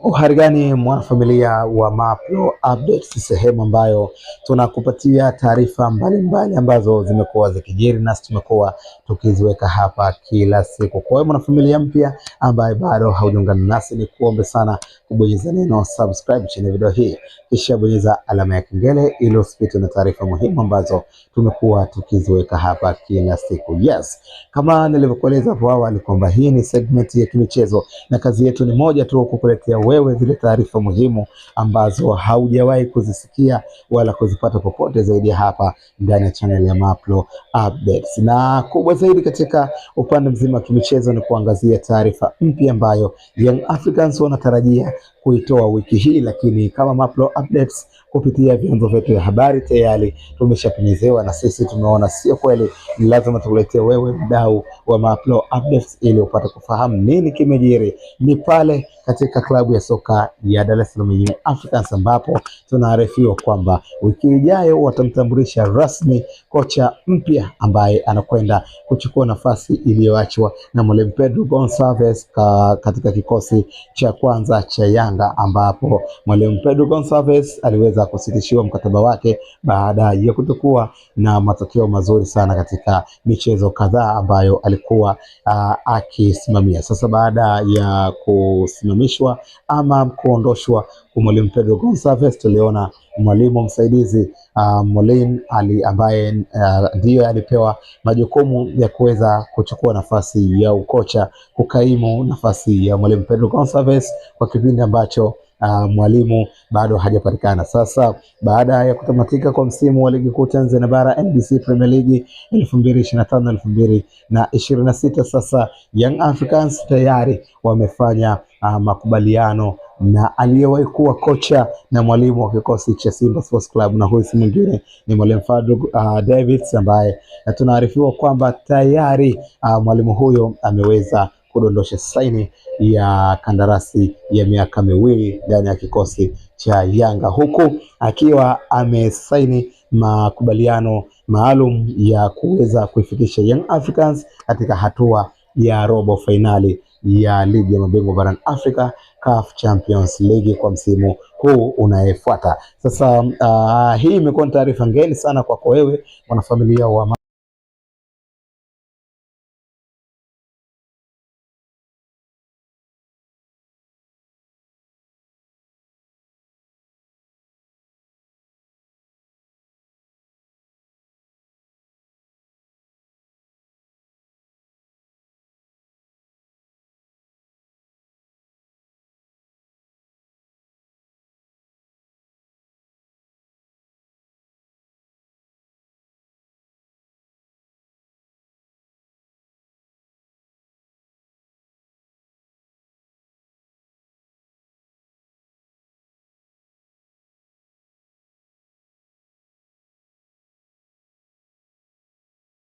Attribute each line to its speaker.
Speaker 1: Uhali gani mwanafamilia wa Mapro Updates, sehemu ambayo tunakupatia taarifa mbalimbali ambazo zimekuwa zikijiri nasi tumekuwa tukiziweka hapa kila siku. Kwa hiyo mwanafamilia mpya ambaye bado haujaungana nasi, ni kuombe sana kubonyeza neno subscribe chini ya video hii, kisha bonyeza alama ya kengele ili usipitwe na taarifa muhimu ambazo tumekuwa tukiziweka hapa kila siku. Yes, kama nilivyokueleza hapo awali kwamba hii ni segment ya kimichezo na kazi yetu ni moja tu, kukuletea wewe zile taarifa muhimu ambazo haujawahi kuzisikia wala kuzipata popote zaidi ya hapa ndani ya channel ya Mapro Updates. Na kubwa zaidi katika upande mzima wa kimichezo ni kuangazia taarifa mpya ambayo Young Africans wanatarajia kuitoa wiki hii, lakini kama Mapro Updates kupitia vyanzo vyetu vya habari tayari tumeshapenyezewa na sisi tumeona sio kweli, ni lazima tukuletee wewe mdau wa Mapro Updates ili upate kufahamu nini kimejiri. Ni pale katika klabu ya soka ya Dar es Salaam Young Africans ambapo tunaarifiwa kwamba wiki ijayo watamtambulisha rasmi kocha mpya ambaye anakwenda kuchukua nafasi iliyoachwa na mwalimu Pedro Gonçalves katika kikosi cha kwanza cha Yanga, ambapo mwalimu Pedro Gonçalves aliweza kusitishiwa mkataba wake baada ya kutokuwa na matokeo mazuri sana katika michezo kadhaa ambayo alikuwa akisimamia. Sasa baada ya kusimamishwa ama kuondoshwa kwa mwalimu Pedro Gonçalves, tuliona mwalimu msaidizi Molin Ali ambaye ndiyo alipewa majukumu ya kuweza kuchukua nafasi ya ukocha kukaimu nafasi ya mwalimu Pedro Gonçalves kwa kipindi ambacho mwalimu bado hajapatikana. Sasa baada ya kutamatika kwa msimu wa ligi kuu Tanzania bara NBC Premier League 2025 2026, sasa Young Africans tayari wamefanya makubaliano na aliyewahi kuwa kocha na mwalimu wa kikosi cha Simba Sports Club, na huyu si mwingine ni mwalimu Fadlu Davids ambaye tunaarifiwa kwamba tayari mwalimu huyo ameweza kudondosha saini ya kandarasi ya miaka miwili ndani ya kikosi cha Yanga, huku akiwa amesaini makubaliano maalum ya kuweza kuifikisha Young Africans katika hatua ya robo fainali ya ligi ya mabingwa barani Afrika CAF Champions League kwa msimu huu unayefuata. Sasa hii imekuwa ni taarifa ngeni sana kwako wewe mwanafamilia wa